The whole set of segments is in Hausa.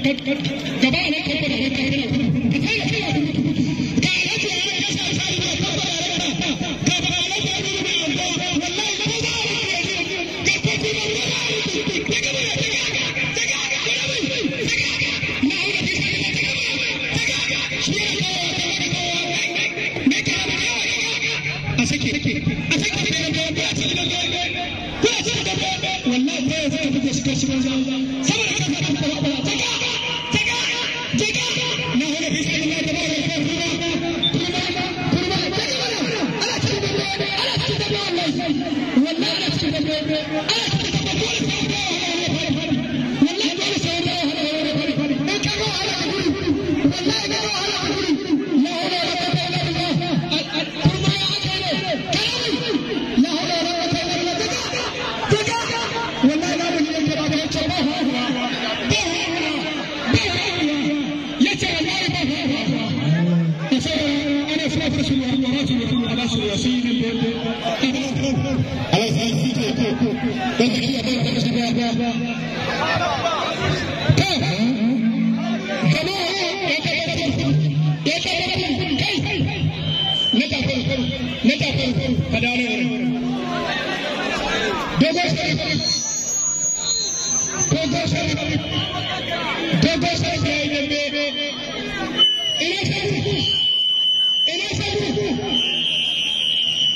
Gaba ne ka fara da kai ka kai ka ka alhaji ya ka sa sa da ka fara da ka ba alhaji ya ne wallahi ba za a yi ka ko ku ba za a yi ka ga ba ka ga ka ga ka na hura fi sai ka ga ka ga shi ne ka ka ne ka a sake a sake da da a cikin da ko a cikin da wallahi ko ya saka buge shi kashi banza saboda ka ka ka ba ta ga ta ga na hura fi sai Allah tabaraka wa ta'ala kurma kurma ta ga ana cikin da ana cikin da wallahi wallahi ana cikin da ana cikin da dole sai ka wallahi dole sai ka in ka ga wahala ka gudu wallahi ga wahala ka gudu la hawla wala quwwata illa billah kurma ya aka ne karami la hawla wala quwwata illa billah ta ga wallahi na mun yanke ba ka ce ba ba ba yace wallahi ba ba sai ana fara su wa rasul wa rasul wa sayyidin Allah sai shi ke ko dan shi ya ba shi ba ta jama'a ya ta ya ta kai na ta na ta ka dawo dogo sharif dogo sharif dogo sharif ya yi dambe ina sharif ina sharif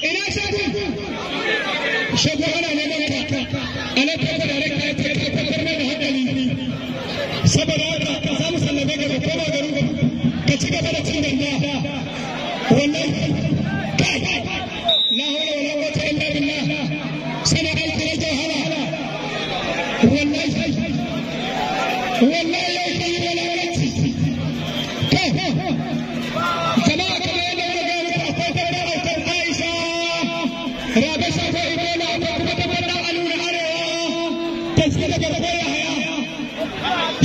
ina sharif shago ana neman ka ana tafi da raka ya ce ka kwantar mai da hankali saboda haka ka samu sallame ka koma garin ka ci gaba da cin ganga wallahi kai la hawla wala quwwata illa billah sana aiki rage wahala wallahi wallahi yau kai wala wala ci to jama'a kamar yadda wani gaya muku akwai tabbar autar Aisha Rabe Shafa Ibola akwai kuma tabbar ɗan Aliyu na Arewa tafi da garkuwar Yahaya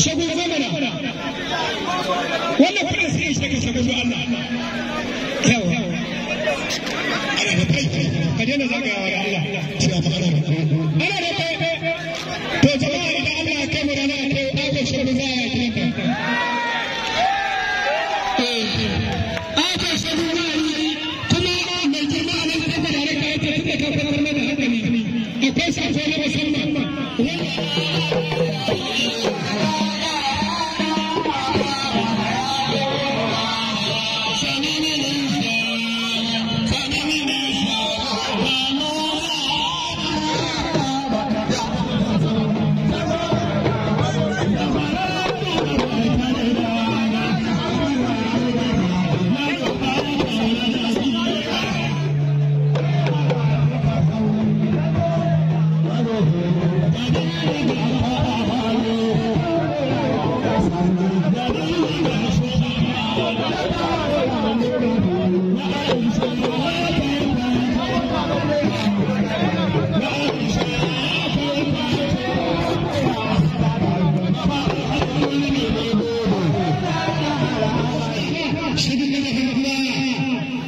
shagu zamana wannan kudin sai shi ka shagu Allah yawa ana da kai ka daina zagayawa da Allah cewa ma ana da kai ana da kai to jama'a idan Allah ya kai mu rana kai aka shagu za a yi kiran ka aka shagu za a yi kuma mai girma a nan kuma da raka ya ce tun da ka kwantar mai da hankali akwai sako na musamman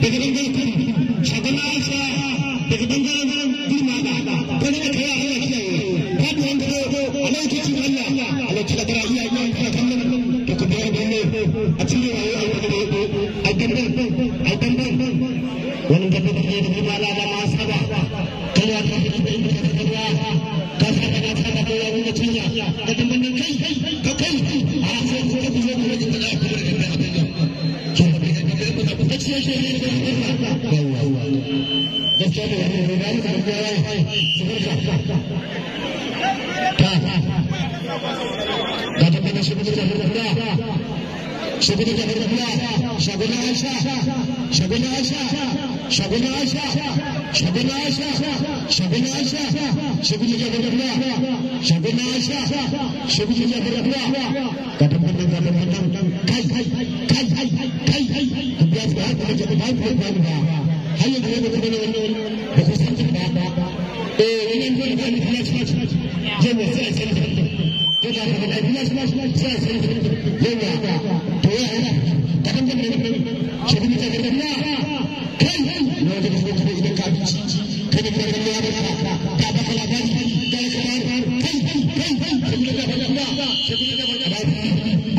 daga bangaren kudu shagon Aisha daga bangaren Gurmada kada da kai Allah kiyaye babu wanda zai a lokacin Allah a lokacin da iya iya iya kallon da ku bayar da ne a cikin rayuwa a dambe a dambe wani dambe da ke da Gurmada da ma saba kai ya ta fi da inda ka kalwa ka saba ka saba ko ya nuna cinya da dambe nan kai ka kai a sai ku ku zo ku rage da ku rage da abin nan Kai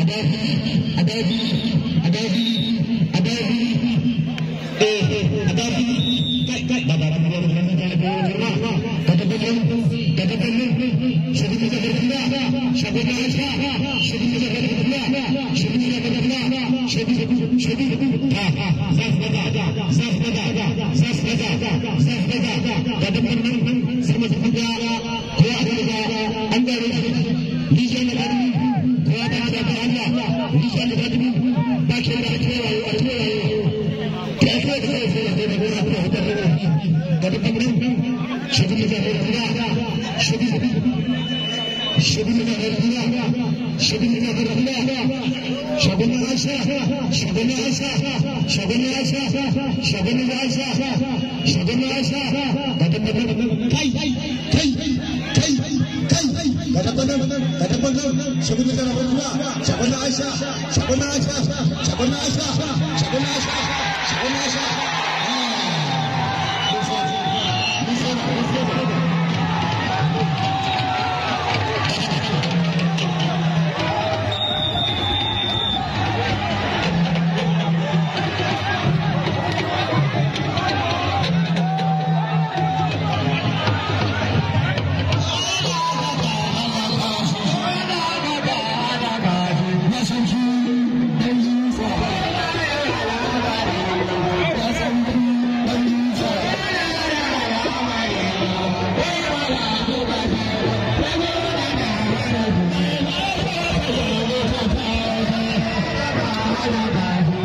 Thank you.